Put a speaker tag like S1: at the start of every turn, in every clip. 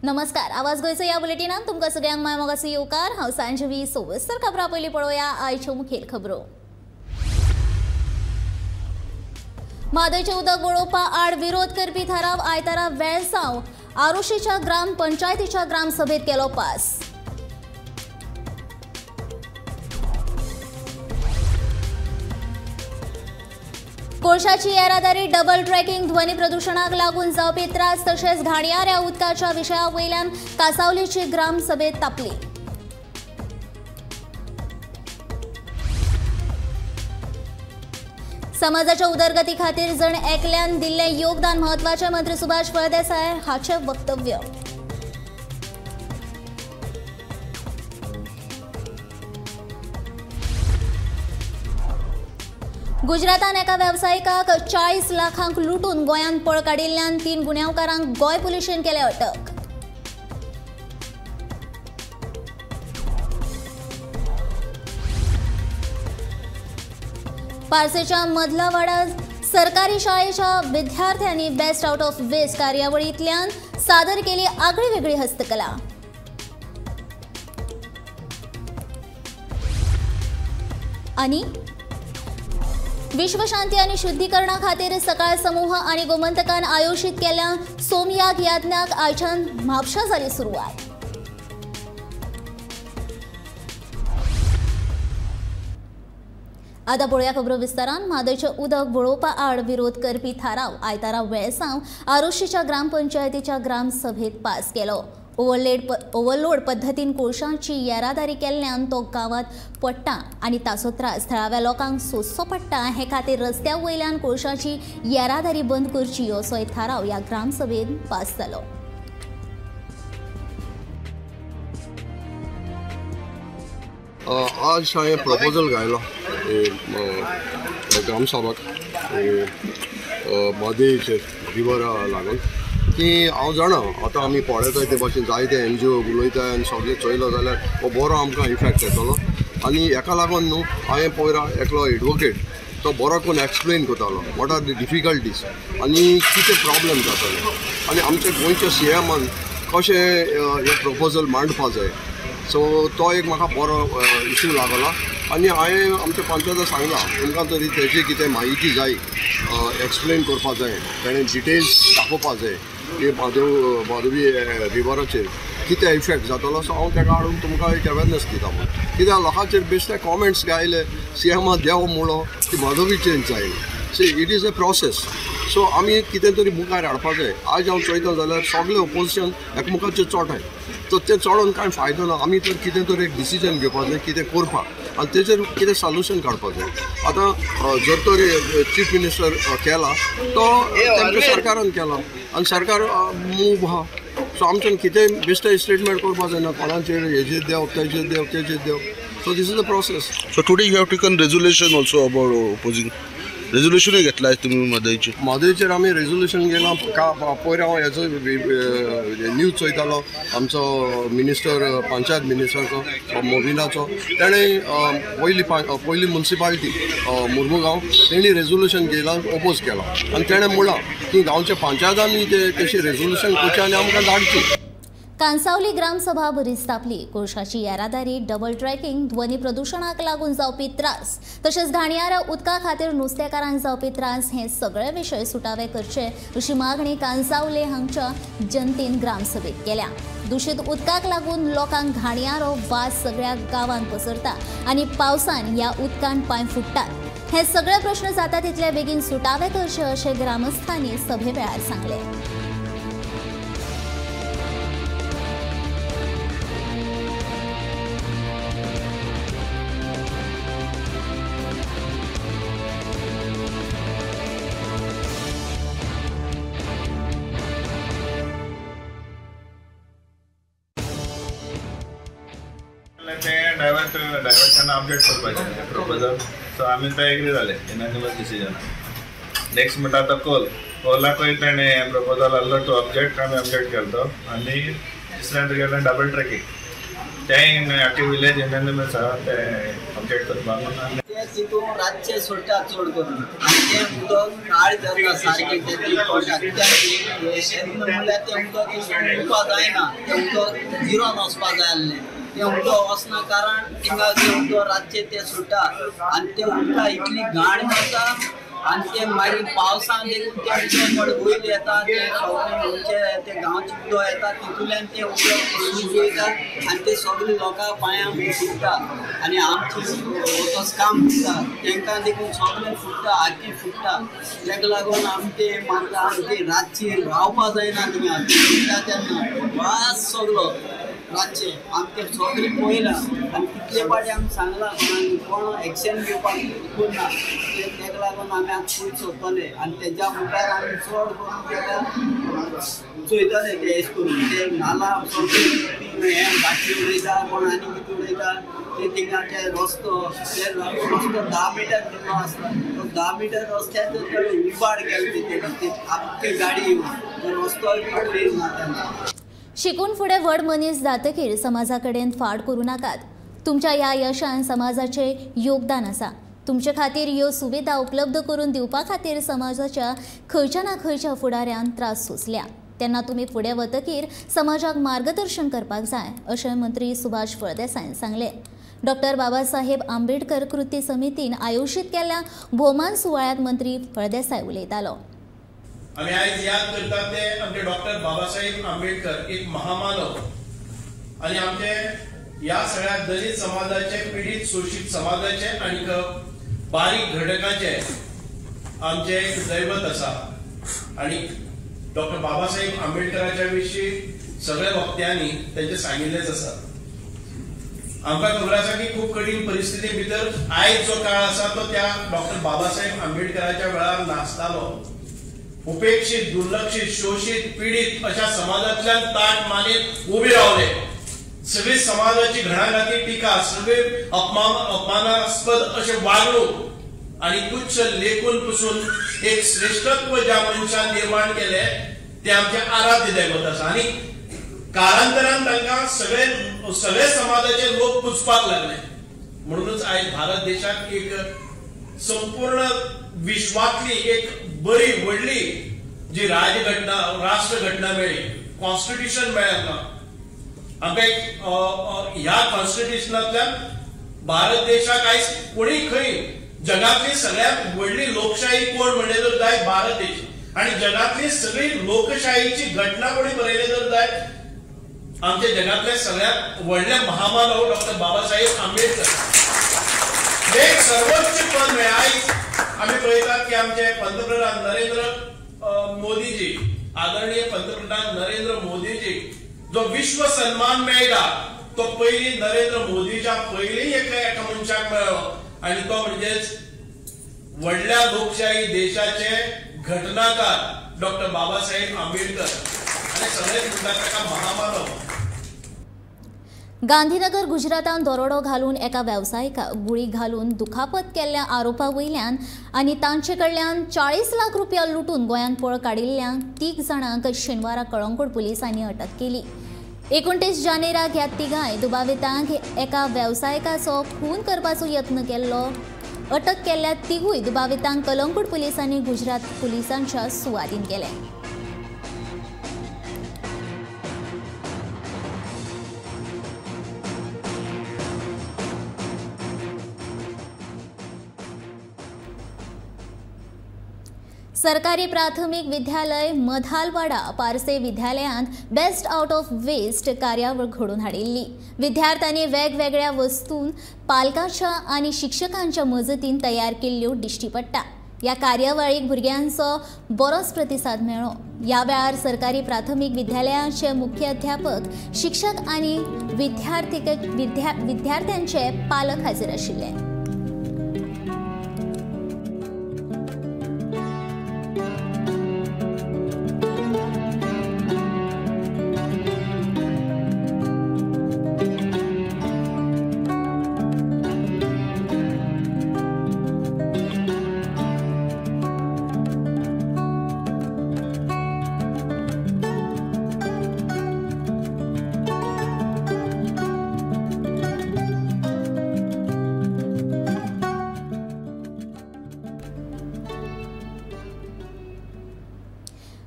S1: नमस्कार, आवाज गोंयचो ह्या बुलेटिनान तुमकां सगळ्यांक माय मोगाचो येवकार। हांव सांजवी सविस्तर खबरां पयलीं पळोवया आयच्यो मुखेल खबरो। म्हादयचें उदक वळोवपा आड विरोध करपी थाराव आयतारा वेळसांव आरोशीच्या ग्रामपंचायतीच्या ग्रामसभेत केलो पास। कोळशाची येरादारी, डबल ट्रॅकिंग, ध्वनी प्रदूषणाक लागून जावपी त्रास तशेंच घाणयाऱ्या उदकाच्या विशया वयल्यान कासावलीची ग्रामसभेत तापली। समाजाच्या उदरगती खातीर जण एकल्यान दिल्लें योगदान म्हत्वाचें, मंत्री सुभाष फळदेसाय हाचें वक्तव्य। गुजरातान एका वेवसायिकाक 40 लाखांक लुटून गोंयांत पळ काडिल्ल्यान 3 गुन्यांवकारांक गोंय पुलिशेन केले अटक। पार्सेच्या मधलावाडा सरकारी शाळेच्या विद्यार्थ्यांनी बेस्ट आउट ऑफ वेस्ट कार्यावळींतल्यान सादर केली आगळी वेगळी हस्तकला। आणि विश्वशांती आणि शुद्धीकरणा खातीर सकाळ समूह आणि गोमंतकान आयोजित केल्या सोमयाग यज्ञाक आयच्यान म्हापशा जाली सुरवात। आतां पळोवया खबरो विस्तारान। म्हादयचें उदक वळोवपा आड विरोध करपी थाराव आयतारा वेळसांव आरोशीच्या ग्रामपंचायतीच्या ग्रामसभेत पास केलो। ओव्हरलोड पद्दतीन कोळशांची येरादारी केल्ल्यान तो गांवांत पडटा आनी ताचो त्रास थळाव्या लोकांक सोंसचो पडटा। हे खातीर रस्त्या वयल्यान कोळशाची येरादारी बंद करची असो थाराव ह्या ग्रामसभेत पास जालो।
S2: आज हांवें प्रपोजल घायलो ग्रामसभाक म्हादयचेर रिवरा लागून की हांव जाणा आतां आमी पळयताय ते भाशेन जायते एनजीओ उलयताय आनी सगळें चोयलो जाल्यार हो बरो आमकां इफेक्ट येतलो। आनी हेका लागून न्हू हांवें पयर एकलो एडवोकेट तो बरो करून एक्सप्लेन करतालो what are the difficulties आनी कितें प्रॉब्लम जाताले आनी आमच्या गोंयच्या सीएमान कशें हें प्रपोजल मांडपा जाय। सो तो एक म्हाका बरो इशू लागला आनी हांवें आमच्या पंचायताक सांगलां तुमकां तरी तेजी कितें म्हायती जाय एक्सप्लेन करपा जाय, तेणें डिटेल्स दाखोवपा जाय की म्हादवी रिवराचेर कितें इफेक्ट जातलो। सो हांव तेका हाडून तुमकां एक अवेरनेस दिता म्हूण कित्याक लोकांचेर बेश्टे कॉमेंट्स आयले सीएमा देव म्हणलो की म्हादवी चेंज जायना। See it is a process. So आमी कितें तरी मुखार हाडपा जाय। आज हांव चोयता जाल्यार सगळें ओपोजिशन एकमेकाचेर चोटाय, तर तें चडोवन कांय फायदो ना। आमी तर कितें तरी एक डिसिजन घेवपा जाय कितें करपाक आनी तेजेर कितें सोल्युशन काडपा जाय। आतां जर तर चीफ मिनिस्टर केला तो तेमच्या सरकारान केला आनी सरकार मूव आहा। सो आमच्यान कितें बेश्टें स्टेटमेंट करपा जायना कोणाचेर हेजेर देव तेजेर देव तेजेर देव। So this is the process.
S3: So today you have taken resolution also about opposing रेजोल्युशनूय घेतला तुमी म्हादयचेर?
S2: म्हादयचेर आमी रेजोल्युशन घेतलां। पयर हांव हेजो न्यूज चोयतालो आमचो मिनिस्टर पंचायत मिनिस्टरचो मोविनाचो, तेणें पयली मुन्सिपालिटी मुर्मुगांव तेणी रेजोल्युशन घेयलां ओपोज केलां आनी तेणें म्हणलां की गांवच्या पंचायतांनी ते तशें रेजोल्युशन करचें आनी आमकां धाडचें।
S1: कांसावली ग्रामसभा बरीच तापली। कोळशाची येरादारी, डबल ट्रॅकिंग, ध्वनी प्रदूषणाक लागून जावपी त्रास तशेंच घाणयाऱ्या उदका खातीर नुस्तेकारांक जावपी त्रास हे सगळे विशय सुटावे करचे अशी मागणी कांसावले हांगच्या जनतेन ग्रामसभेत केल्या। दूषित उदकाक लागून लोकांक घाणयारो वास सगळ्या गांवांत पसरता आनी पावसान ह्या उदकान पांय फुट्टात। हे सगळे प्रश्न जाता तितले बेगीन सुटावे करचे अशें ग्रामस्थांनी सभे वेळार सांगलें।
S4: डायवर्शन अपडेट करपाचें प्रपोजल। सो आमी ते एग्री जाले युनानिमस डिसिजन। नेक्स्ट म्हणटा आतां कोल कोलाकूय तेणें प्रपोजल आहलो टू ऑब्जेक्ट, आमी ऑब्जेक्ट केलो तो। आनी तिसऱ्यान तुगेलें डबल ट्रॅकिंग, तेंय आख्खे विलेज युनॅनिमस आहा ते ऑब्जेक्ट करपाक म्हणून.
S5: ते तितून रातचे सोडटा चड करून आनी तें उदक काळ जाता सारकें तें पडटा कित्याक म्हणल्यार तें उदक पिवपा जायना, तें उदक जिरोन वचपा जाय आसलें, तें उदक वचना कारण थिंगा तें उदक रातचें तें सोडटा आनी तें उदका इतली घाण जाता आनी तें मागीर पावसान देखून तें उदक चड वयर येता, तें सगळें आमचे ते गांवचें उदक येता तितूंतल्यान तें उदक सुज वयता आनी तें सगळें लोकां पांयांक फुट्टा आनी आमचें वचोस काम फुट्टा तांकां देखून सगळें फुट्टा, आख्खें फुट्टा. ताका लागून आमी तें मागता आनी तें रातची रावपा जायना थिंगा फुट्टा तेन्ना वास सगळो रातचें आमी तें सगळें पळयलां आनी कितले फावटी आमी सांगलां कोण एक्शन घेवपाक ना, तेका लागून आमी आतां पयस सोदतले आनी तेज्या मुखार आमी चड करून तेका चोयतले ते एश करून ते नाला सगळें हें भाजी उडयता कोण आनी कितें उडयता ते थिंगा ते रस्तो ते रस्तो 10 मिटर दिल्लो आसता तो 10 मिटर रस्त्यार उबाड केले ते आख्खी गाडी येवन तो रस्तो क्लीन ना तेन्ना.
S1: शिकून फुडें व्हड मनीस जातकीर समाजा कडेन फाट करूं नाकात. तुमच्या ह्या यशान समाजाचें योगदान आसा. तुमचे खातीर ह्यो सुविधा उपलब्ध करून दिवपा खातीर समाजाच्या खंयच्या ना खंयच्या फुडाऱ्यान त्रास सोंसल्या तेन्ना तुमी फुडें वतकीर समाजाक मार्गदर्शन करपाक जाय अशें मंत्री सुभाष फळदेसायान सांगलें. डॉक्टर बाबासाहेब आंबेडकर कृती समितीन आयोजीत केल्ल्या भोवमान सुवाळ्यांत मंत्री फळदेसाय उलयतालो.
S6: आमी आयज याद करतात ते आमचे डॉक्टर बाबासाहेब आंबेडकर एक महामानव आनी आमचे ह्या सगळ्या दलित समाजाचे, पिडीत शोशीत समाजाचे आनी बारीक घटकाचे आमचे एक दैवत आसा. आनी डॉक्टर बाबासाहेब आंबेडकराच्या विशीं सगळ्या वक्त्यांनी तेंचे सांगिल्लेंच आसा. आमकां खबर आसा की खूब कठीण परिस्थिती भितर आयज जो काळ आसा तो त्या डॉक्टर बाबासाहेब आंबेडकराच्या वेळार नासतालो. उपेक्षित, दुर्लक्षित, शोषित, पीडित अशा समाजांतल्यान ताट मानेत उबे रावले. सगळी समाजाची घणाघाती टीका, सगळे अपमानास्पद अशे वागणूक आनी तुच्छ लेखून पसून एक श्रेष्ठत्व ज्या मनशान निर्माण केले ते आमचे आराध्य दैवत आसा. आनी कालांतरान तांकां सगळे सगळे समाजाचे लोक पुजपाक लागले. म्हणूनच आयज भारत देशाक एक संपूर्ण विश्वातली एक बरी व्हडली जी राजघटना, राष्ट्रघटना मेळ्ळी, कॉन्स्टिट्युशन मेळ्ळें आमकां. आमकां एक ह्या कॉन्स्टिट्युशनांतल्यान भारत देशाक आयज कोणी खंय जगांतली सगळ्यात व्हडली लोकशाही कोण म्हणले जर जाय भारत देश, आनी जगांतली सगळी लोकशाहीची घटना कोणी बरयली जर जाय आमच्या जगांतले सगळ्यात व्हडले महामानव डॉक्टर बाबासाहेब आंबेडकर. एक सर्वोच्च पद मेळ्ळें. आयज आमी पळयतात की आमचे पंतप्रधान नरेंद्र मोदीजी, आदरणीय पंतप्रधान नरेंद्र मोदीजी जो विश्व सन्मान मेळटा तो पयलीं नरेंद्र मोदीच्या पयलीं एका मनशाक मेळ्ळो आनी तो म्हणजेच व्हडल्या लोकशाही देशाचे घटनाकार डॉक्टर बाबासाहेब आंबेडकर. आनी सगळेच म्हणटात ताका महामानव.
S1: गांधीनगर गुजरातान दरोडो घालून एका वेवसायिकाक गुळी घालून दुखापत केल्ल्या आरोपा वयल्यान आनी तांचे कडल्यान 40 लाख रुपया लुटून गोंयांत पळ काडिल्ल्या 3 जाणांक शेनवारा कळंगूट पुलिसांनी अटक केली. 29 जानेराक ह्या तिगांय दुबावितांक एका वेवसायिकाचो खून करपाचो यत्न केल्लो. अटक केल्ल्या तिगूय दुबावितांक कलंगूट पुलिसांनी गुजरात पुलिसांच्या सुवादीन केले. सरकारी प्राथमिक विद्यालय मधालवाडा पार्से विद्यालयांत बेस्ट आउट ऑफ वेस्ट कार्यावळ घडोवन हाडिल्ली. विद्यार्थ्यांनी वेगवेगळ्या वस्तून पालकांच्या आनी शिक्षकांच्या मजतीन तयार केल्ल्यो दिश्टी पडटा. ह्या कार्यावळीक भुरग्यांचो बरोच प्रतिसाद मेळ्ळो. ह्या वेळार सरकारी प्राथमिक विद्यालयाचे मुख्य अध्यापक, शिक्षक आनी विद्यार्थ्यांचे पालक हाजीर आशिल्ले.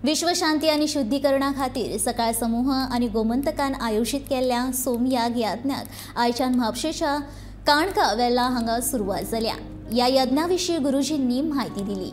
S1: विश्वशांती आनी शुद्धीकरणा खातीर सकाळ समूह आनी गोमंतकान आयोजीत केल्ल्या सोमयाग यज्ञाक आयच्यान म्हापशेच्या काणका वेल्ला हांगा सुरवात जाल्या। ह्या यज्ञा विशीं गुरुजींनी म्हायती दिली।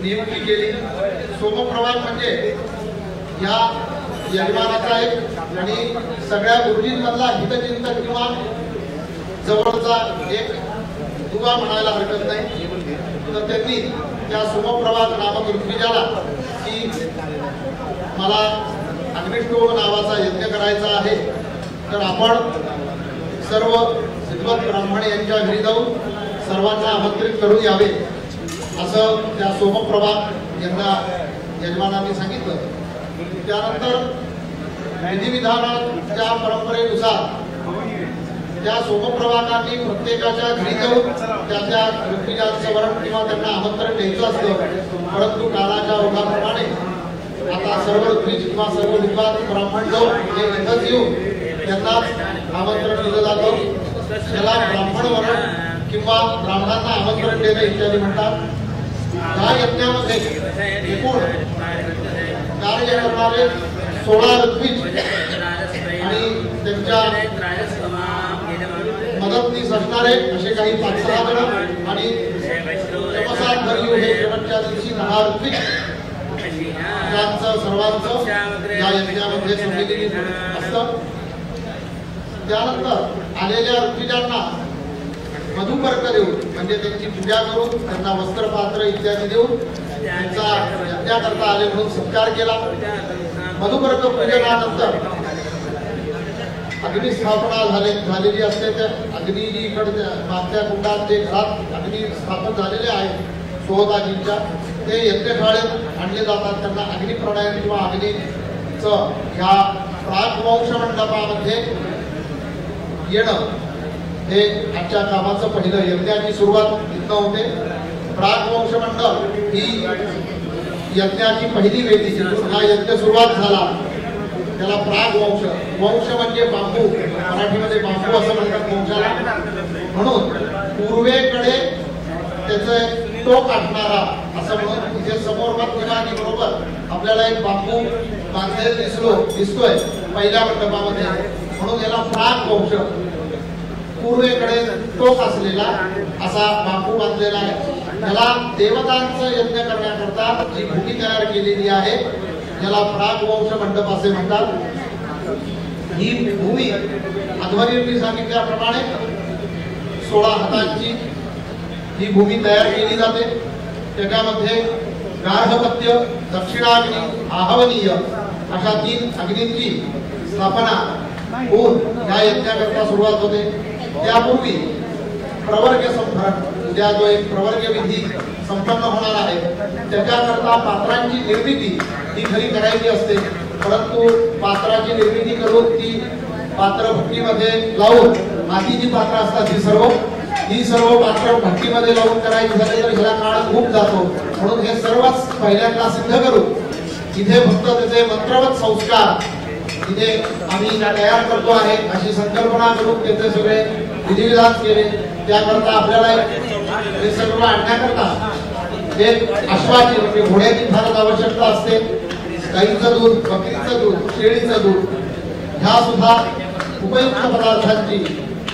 S7: नियुक्ती केली। सोमप्रभात म्हणजे या यजमानाचा एक आणि सगळ्या गुरुजींमधला हितचिंतक किंवा जवळचा एक दुवा म्हणायला हरकत नाही। तर त्यांनी त्या सोमप्रभात नामक ऋत्विजाला की मला अग्निष्टोम नावाचा यज्ञ करायचा आहे, तर आपण सर्व विद्वत ब्राह्मण यांच्या घरी जाऊन सर्वांना आमंत्रित करून यावे असं त्या सोमप्रभात यांना यजमानांनी सांगितलं। त्यानंतर विधिविधानाच्या परंपरेनुसार त्या सोमप्रभातांनी प्रत्येकाच्या घरी जाऊन त्या त्या ऋत्विजांचं वरण किंवा त्यांना आमंत्रण द्यायचं असतं, परंतु काळाच्या ओघाप्रमाणे आता सर्व ऋत्विज किंवा सर्व विद्वान ब्राह्मण लोक हे इथंच येऊन त्यांना आमंत्रण दिलं जातं। त्याला ब्राह्मण वरण किंवा ब्राह्मणांना आमंत्रण देणे इत्यादी म्हणतात। या यज्ञामध्ये एकूण कार्य करणारे 16 ऋत्विज आणि त्यांच्या मदतनीस असणारे असे काही 5-6 जण आणि तपसाध्वर्यू हे शेवटच्या दिवशी 10 ऋत्विज यांचं सर्वांचं या यज्ञामध्ये संमिलित असतं। त्यानंतर आलेल्या ऋत्विजांना मधुपर्क देऊन म्हणजे त्यांची पूजा करून त्यांना वस्त्रपात्र इत्यादी देऊन त्यांचा यज्ञाकरता आले म्हणून सत्कार केला। मधुपर्क पूजनानंतर अग्निस्थापना झालेली असते। त्या अग्नी जी इकडे मागच्या कुंडात जे घरात अग्नी स्थापन झालेले आहेत सोहदाजींच्या, ते यज्ञशाळेत आणले जातात। त्यांना अग्निप्रणयन किंवा अग्नीचं ह्या प्रागवंश मंडपामध्ये येणं हे आजच्या कामाचं पहिलं यज्ञाची सुरुवात इथनं होते। प्रागवंश मंडप ही यज्ञाची पहिली वेदी, जिथून हा यज्ञ सुरुवात झाला त्याला प्रागवंश, वंश म्हणजे बांबू, मराठीमध्ये बांबू असं म्हणतात वंशाला, म्हणून पूर्वेकडे त्याचं टोक असणारा असं म्हणून इथे समोर मध्यभागी बरोबर आपल्याला एक बांबू बांधलेला दिसतोय पहिल्या मंडपामध्ये, म्हणून याला प्रागवंश, पूर्वेकडे टोक असलेला असा बांबू बांधलेला आहे। त्याला देवतांचं यज्ञ करण्याकरता जी भूमी तयार केलेली आहे ज्याला प्रागवंश मंडप असे म्हणतात। ही भूमी अध्वर्यूंनी सांगितल्याप्रमाणे 16 हातांची ही भूमी तयार केली जाते। त्याच्यामध्ये गार्हपत्य, दक्षिणाग्नी, आहवनीय अशा 3 अग्नींची स्थापना होऊन या यज्ञाकरता सुरुवात होते। त्यापूर्वी प्रवर्ग संभरण, उद्या जो एक प्रवर्ग विधी संपन्न होणार आहे त्याच्याकरता पात्रांची निर्मिती ही खरी करायची असते, परंतु पात्राची निर्मिती करून ती पात्र भट्टीमध्ये लावून मातीची पात्र असतात ही सर्व पात्र भट्टीमध्ये लावून करायची झाली तर ह्याला काळ खूप जातो, म्हणून हे सर्वच पहिल्यांदा सिद्ध करू इथे फक्त त्याचे मंत्रवत संस्कार इथे आम्ही तयार करतो आहे अशी संकल्पना करून त्याचे सगळे विधिविधान केले। त्याकरता आपल्याला हे सर्व आणण्याकरता एक अश्वाची म्हणजे घोड्याची फारच आवश्यकता असते। गाईचं दूध, बकरीचं दूध, शेळीचं दूध ह्या सुद्धा उपयुक्त पदार्थांची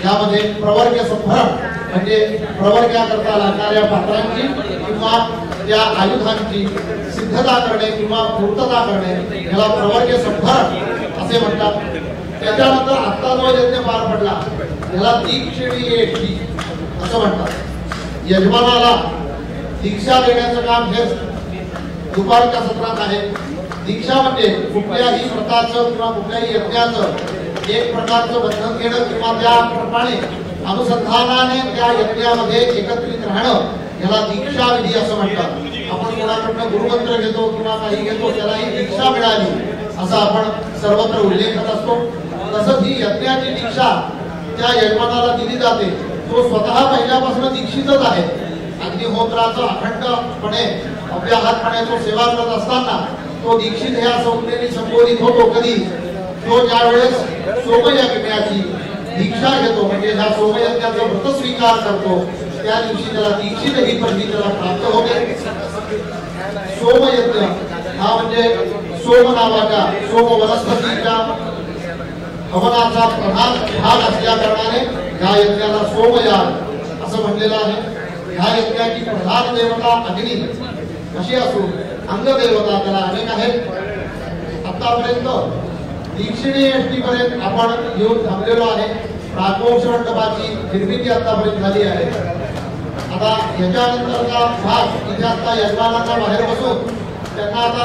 S7: यामध्ये प्रवर्ग संभरण म्हणजे प्रवर्गाकरता लागणाऱ्या पात्रांची किंवा त्या आयुधांची सिद्धता करणे किंवा पूर्तता करणे याला प्रवर्ग संभरण असे म्हणतात। त्याच्यानंतर आत्ता जो यज्ञ पार पडला त्याला दीक्षिणी एष्टी असं म्हणतात। यजमानाला दीक्षा देण्याचं काम हे दुपारच्या सत्रात आहे। दीक्षा म्हणजे कुठल्याही व्रताचं किंवा कुठल्याही यज्ञाचं एक प्रकारचं बंधन घेणं किंवा त्याप्रमाणे अनुसंधानाने त्या यज्ञामध्ये एकत्रित राहणं याला दीक्षाविधी असं म्हणतात। आपण कोणाकडनं गुरुमंत्र घेतो किंवा काही घेतो त्यालाही दीक्षा मिळाली असा आपण सर्वत्र उल्लेख करत असतो। तसंच ही यज्ञाची दीक्षा त्या यजमानाला दिली जाते, तो स्वतः पहिल्यापासून दीक्षितच आहे। अग्निहोत्राचं अखंडपणे अव्याहतपणे तो सेवा करत असताना तो दीक्षित ह्या संज्ञेने संबोधित होतो। कधी तो ज्यावेळेस सोमयज्ञाची दीक्षा घेतो म्हणजे ह्या सोमयज्ञाचा व्रत स्वीकार करतो त्या दिवशी त्याला दीक्षित ही पदवी त्याला प्राप्त होते। सोमयज्ञ हा म्हणजे सोम नावाच्या सोम वनस्पतीच्या हवनाचा प्रधान भाग असल्या कारणाने ह्या यज्ञाला सोमयाग असं म्हणलेलं आहे। ह्या यज्ञाची प्रधान देवता अग्नी अशी असून अंगदेवता त्याला अनेक आहेत। आतापर्यंत दीक्षिणी यष्टीपर्यंत आपण येऊन थांबलेलो आहे। प्रागमोक्ष मंडपाची निर्मिती आतापर्यंत झाली आहे। आता याच्यानंतरचा भाग इथे आता यजमानांना बाहेर बसून त्यांना आता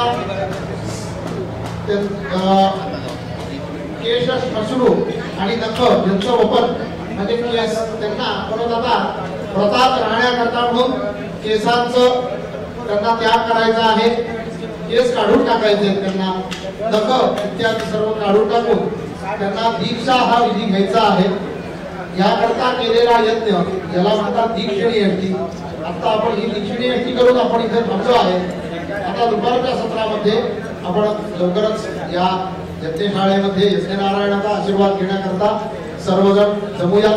S7: केश श्मश्रू आणि नख यांचं वपन म्हणजे केस त्यांना परत आता व्रतात राहण्याकरता म्हणून केसांचं त्यांना त्याग करायचा आहे, केस काढून टाकायचे त्यांना, नख इत्यादी सर्व काढून टाकून त्यांना दीक्षा हा विधी घ्यायचा आहे। याकरता केलेला यत्न याला म्हणतात दीक्षिणी यष्टी। आता आपण ही दीक्षिणी यष्टी करून आपण इथे थांबलो आहे। आता दुपारच्या सत्रामध्ये आपण लवकरच या यज्ञशाळेमध्ये यज्ञनारायणाचा आशीर्वाद घेण्याकरता सर्वजण जमूया।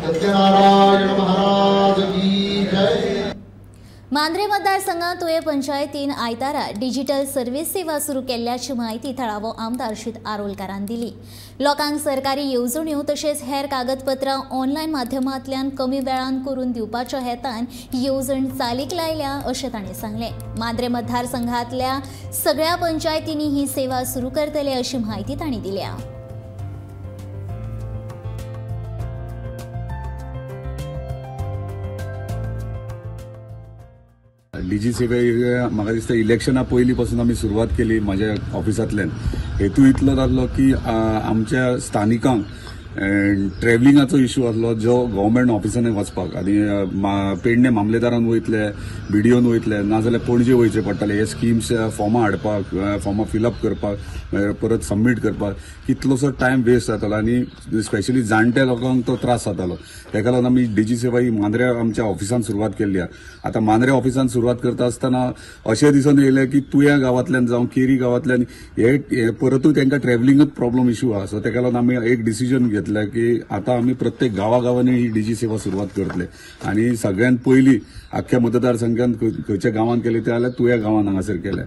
S7: यज्ञनारायण महाराज की जय।
S1: मांद्रे मतदारसंघात तुये पंचायतीन आयतारा डिजिटल सर्व्हिस सेवा सुरू केल्ल्याची माहिती थळावो आमदार श्रीत आरोलकारान दिली। लोकांक सरकारी येवजण्यो तशेंच हेर कागदपत्रां ऑनलायन माध्यमांतल्यान कमी वेळान करून दिवपाच्या हेतान ही येवजण चालीक लायल्या अशें तांणी सांगलें। मांद्रे मतदारसंघातल्या सगळ्या पंचायतींनी ही सेवा सुरू करतले अशी माहिती तांणी दिल्या।
S8: डीजी सेवा म्हाका दिसता इलेक्शना पयलीं पासून आमी सुरवात केली म्हाज्या ऑफिसांतल्यान। हेतू इतलो जाल्लो की आमच्या स्थानिकांक ट्रॅव्हलिंगाचो इश्यू आसलो जो गव्हर्मेंट ऑफिसांनी वचपाक आनी पेडणे मामलेदारान वयतले, बीडीओन वयतले, नाजाल्यार पणजे वयचें पडटालें हे स्किम्स फॉर्मां हाडपाक, फॉर्मां फिलअप करपाक, परत सबमीट करपाक कितलोसो टायम वेस्ट जातालो आनी स्पेशली जाणट्या लोकांक तो त्रास जातालो। ताका लागून आमी डीजी सेवा ही मांद्रे आमच्या ऑफिसान सुरवात केल्ली आहा। आतां मांद्रे ऑफिसान सुरवात करता आसतना अशें दिसून येयलें की तुया गांवांतल्यान जावं केरी गांवांतल्यान हे परतूय तांकां ट्रॅव्हलिंगूच प्रॉब्लम इश्यू आहा। सो ताका लागून आमी एक डिसिजन घेतलें की आतां आमी प्रत्येक गांवागांवांनी ही डीजी सेवा सुरवात करतले आनी सगळ्यांत पयलीं आख्ख्या मतदारसंघात खंयच्या गांवांत केले ते जाल्यार तुया गांवांत हांगासर केलें।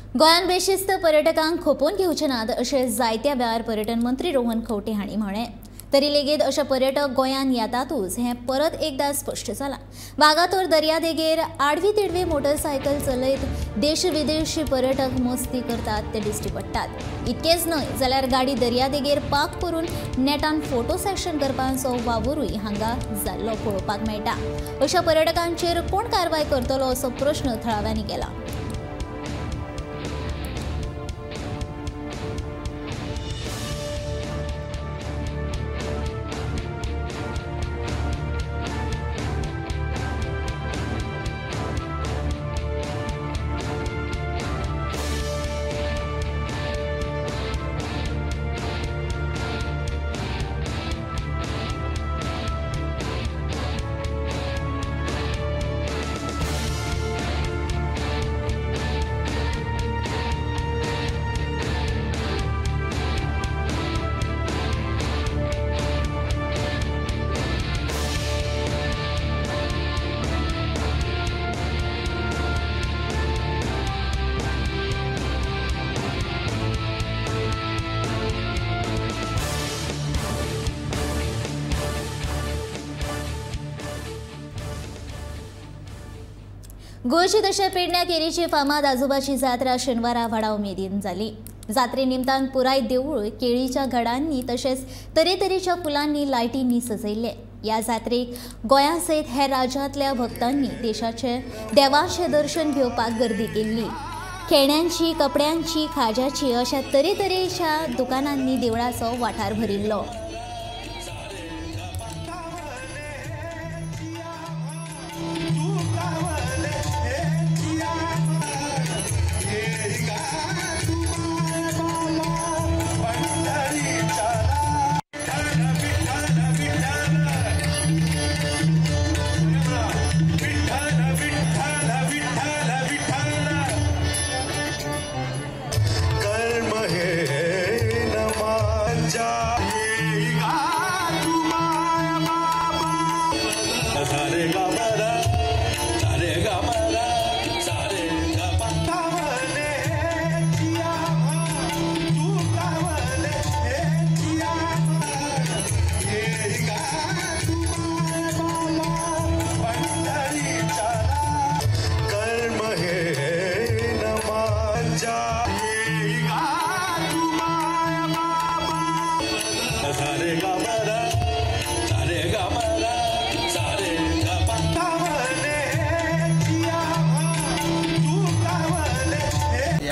S1: गोंयांत बेशिस्त पर्यटकांक खोपोवन घेवचे नात अशें जायत्या वेळार पर्यटन मंत्री रोहन खंवटे हांणी म्हळें। तरी लेगीत अशे पर्यटक गोंयांत येतातूच हें परत एकदां स्पश्ट जालां। वागातोर दर्यादेगेर आडवी तिडवी मोटरसायकल चलयत देश विदेशी पर्यटक मस्ती करतात ते दिश्टी पडटात। इतकेच न्हय जाल्यार गाडी दर्यादेगेर पार्क करून नेटान फोटो सेशन करपाचो वावरूय हांगा जाल्लो पळोवपाक मेळटा। अशा पर्यटकांचेर कोण कारवाय करतलो असो प्रश्न थळाव्यांनी केला। गोंयची तशें पेडण्या केरीची फामाद आजोबाची जात्रा शेनवारा व्हडा उमेदीन जाली। जात्रे निमतान पुराय देवूळ केळीच्या घडांनी तशेंच तरेतरेच्या फुलांनी लायटींनी सजयल्लें। ह्या जात्रेक गोंया सयत हेर राज्यांतल्या भक्तांनी देशाचे देवाचें दर्शन घेवपाक गर्दी केल्ली। खेळण्यांची, कपड्यांची, खाज्याची अशा तरेतरेच्या दुकानांनी देवळाचो वाठार भरिल्लो.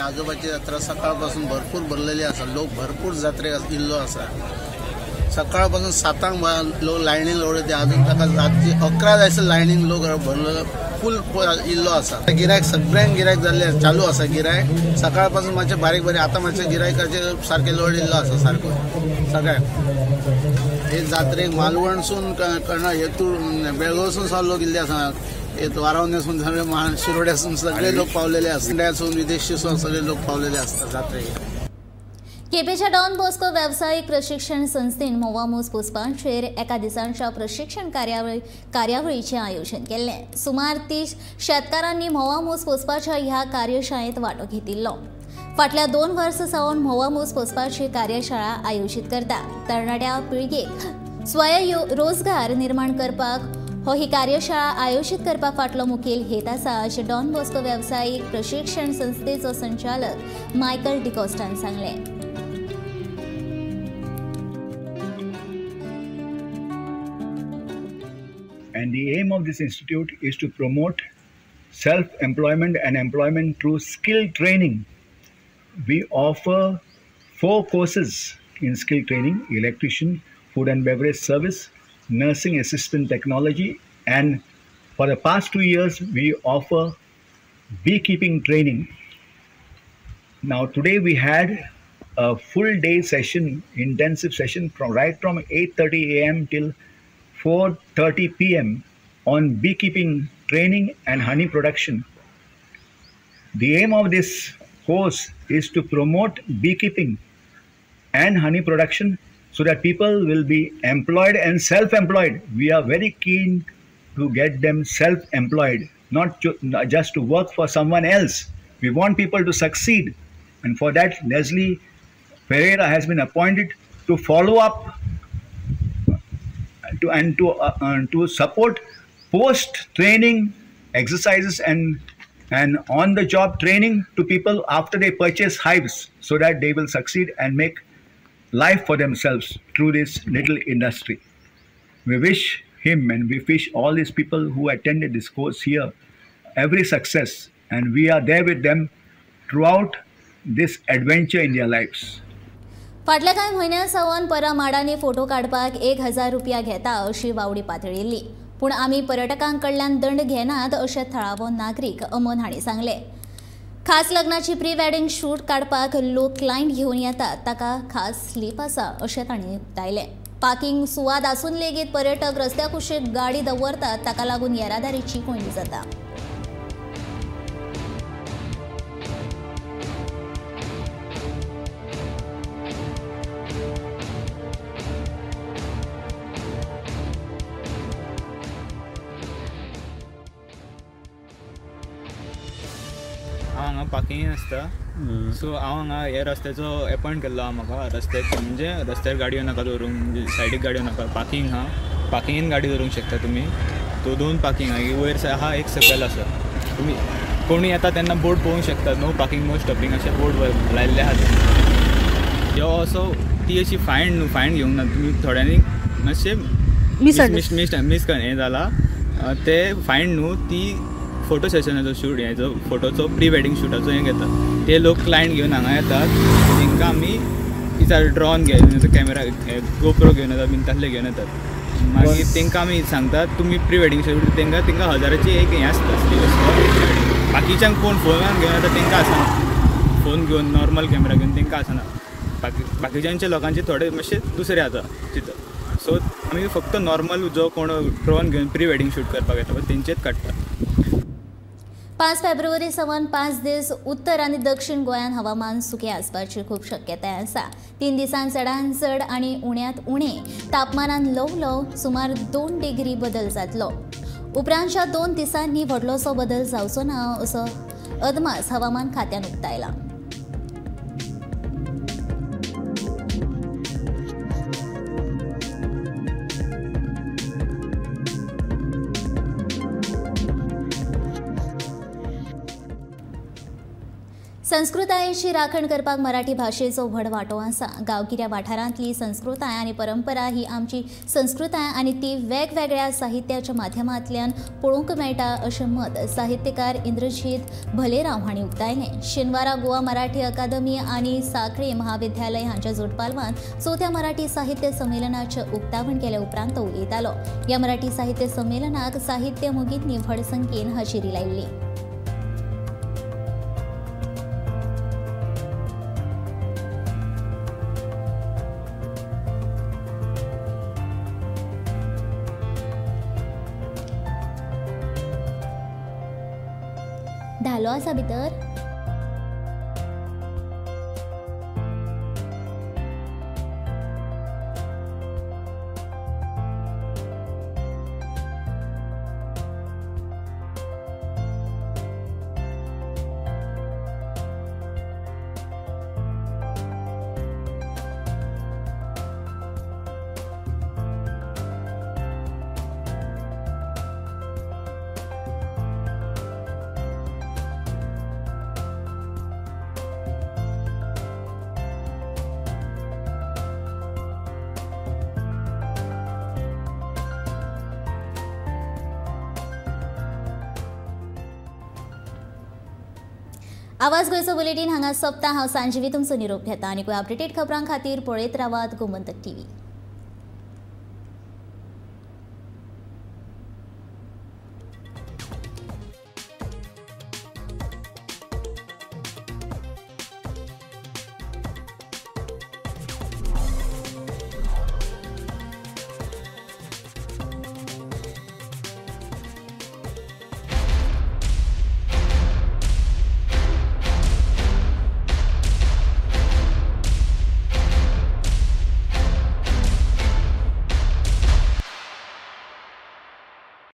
S9: आजोबाची जात्रा सकाळपासून भरपूर भरलेली आसा. लोक भरपूर जात्रेक इल्लो आसा. सकाळपासून 7 लोक लायनीन लोक अजून ताका रातची 11 जायसर लायनीन लोक भरलेलो फूल इल्लो आसा. गिरायक सगळ्यांक गिरायक जाल्ले चालू आसा. गिरायक सकाळपासून मातशें बारीक बारीक आतां मातशें गिरायकाचे सारकें लोड इल्लो आसा सारको सगळ्यांक. हे जात्रेक मालवणसून कर्ण हेतून बेळगांवसून सुद्दां लोक इल्ले आसा. वारावण्यासून सगळे शिरोड्यासून सगळे लोक पावलेले आसतात. इंडियासून विदेशीसून सगळे लोक पावलेले असतात जात्रेक.
S1: केपेच्या डॉन बॉस्को वेवसायीक प्रशिक्षण संस्थेन म्होंवामूस पोसपाचेर एका दिसांच्या प्रशिक्षण कार्यावळीचें आयोजन केल्लें. सुमार 30 शेतकारांनी म्होंवामूस पोसपाच्या ह्या कार्यशाळेंत वांटो घेतिल्लो. फाटल्या 2 वर्सां सावन म्होंवामूस पोसपाची कार्यशाळा आयोजीत करता. तरणाट्या पिळगेक स्वयंरोजगार निर्माण करपाक हो ही कार्यशाळा आयोजीत करपा फाटलो मुखेल हेत आसा अशें डॉन बॉस्को वेवसायीक प्रशिक्षण संस्थेचो संचालक मायकल डिकॉस्टान सांगलें.
S10: And the aim of this institute is to promote self-employment and employment through skill training. We offer 4 courses in skill training: electrician, food and beverage service, nursing assistant technology, and for the past 2 years we offer beekeeping training. Now today we had a full day session, intensive session from right from 8:30 a.m. till 4:30 p.m. on beekeeping training and honey production. The aim of this course is to promote beekeeping and honey production so that people will be employed and self-employed. We are very keen to get them self-employed, not just to work for someone else. We want people to succeed, and for that Leslie Ferreira has been appointed to follow up to support post-training exercises and on-the-job training to people after they purchase hives, so that they will succeed and make life for themselves through this little industry. We wish him and we wish all these people who attended this course here every success, and we are there with them throughout this adventure in their lives.
S1: फाटल्या कांय म्हयन्यां सावन परा माडांनी photo काडपाक 1000 रुपया घेता अशी वावडी पातळिल्ली, पूण आमी पर्यटकां कडल्यान दंड घेनात अशें थळावो नागरीक अमन हांणी सांगलें. खास लग्नाची प्री वेडिंग शूट काडपाक लोक क्लायंट घेवन येतात, ताका खास स्लीप आसा अशें तांणी उक्तायलें. पार्किंग सुवात आसून लेगीत पर्यटक रस्त्या कुशीक गाडी दवरतात, ताका लागून येरादारीची कोंयडी जाता.
S11: हांव हांगा पार्किंगेन आसता. सो हांव हांगा ह्या रस्त्याचो एपॉयंट केल्लो आहा म्हाका. रस्त्याक म्हणजे रस्त्यार गाडयो नाका दवरूंक, म्हणजे सायडीक गाडयो नाका, पार्किंग आहा, पार्किंगेन गाडी दवरूंक शकता तुमी. तो 2 पार्किंग आहा, एक वयर आहा, एक सकयल आसा. तुमी कोणी येता तेन्ना बोर्ड पळोवंक शकता, नो पार्किंग नो स्टॉपिंग अशें बोर्ड लायिल्ले आहा. ह्यो असो ती अशी फायन न्हू, फायन घेवंक ना तुमी. थोड्यांनी मातशें मिस मिस मिस हें जाला, ते फायन न्हू, ती फोटो सेशनाचो शूट हेजो फोटोचो प्री वेडींग शूटाचो हें घेता. ते लोक क्लायंट घेवन हांगा येतात, तांकां आमी विचार ड्रोन घेवन कॅमेरा गोप्रो घेवन येतात बीन तसले घेवन येतात. मागीर तांकां आमी सांगतात तुमी प्री वेडींग शूट, तांकां तांकां 1000ची एक हें आसता स्किल. बाकीच्यांक कोण फोनान घेवन येता तांकां आसना, फोन घेवन नॉर्मल कॅमेरा घेवन तांकां आसना. बाकीच्यांचे लोकांचे थोडे मातशे दुसरे आसा चिंतप. सो आमी फक्त नॉर्मल जो कोण ड्रोन घेवन प्री वेडींग शूट करपाक येता पळय तेंचेच काडटा.
S1: 5 फेब्रुवारी सावन 5 दीस उत्तर आनी दक्षिण गोंयांत हवामान सुकें आसपाची खूब शक्यताय आसा. 3 दिसांत चडांत चड आनी उण्यांत उणें तापमानांत ल्हव ल्हव सुमार 2 डिग्री बदल जातलो. उपरांतच्या 2 दिसांनी व्हडलोसो बदल जावचो ना असो अदमास हवामान खात्यान उक्तायला. संस्कृतायेची राखण करपाक मराठी भाशेचो व्हड वांटो आसा. गांवगिऱ्या वाठारांतली संस्कृताय आनी परंपरा ही आमची संस्कृताय आनी ती वेगवेगळ्या साहित्याच्या माध्यमांतल्यान पळोवंक मेळटा अशें मत साहित्यकार इंद्रजीत भलेराव हांणी उक्तायलें. शेनवारा गोवा मराठी अकादमी आनी साखळे महाविद्यालय हांच्या जोडपालवान 4थ्या मराठी साहित्य संमेलनाचें उक्तावण केल्या उपरांत तो उलयतालो. ह्या मराठी साहित्य संमेलनाक साहित्य मोगींनी व्हड संख्येन हाजेरी लायिल्ली. धालो आसा भितर. आवाज गोंयचो बुलेटीन हांगा सोंपता. हांव सांजवी तुमचो निरोप घेता आनी कोय अपडेटेड खबरां खातीर पळयत रावात गोमंतक टीव्ही.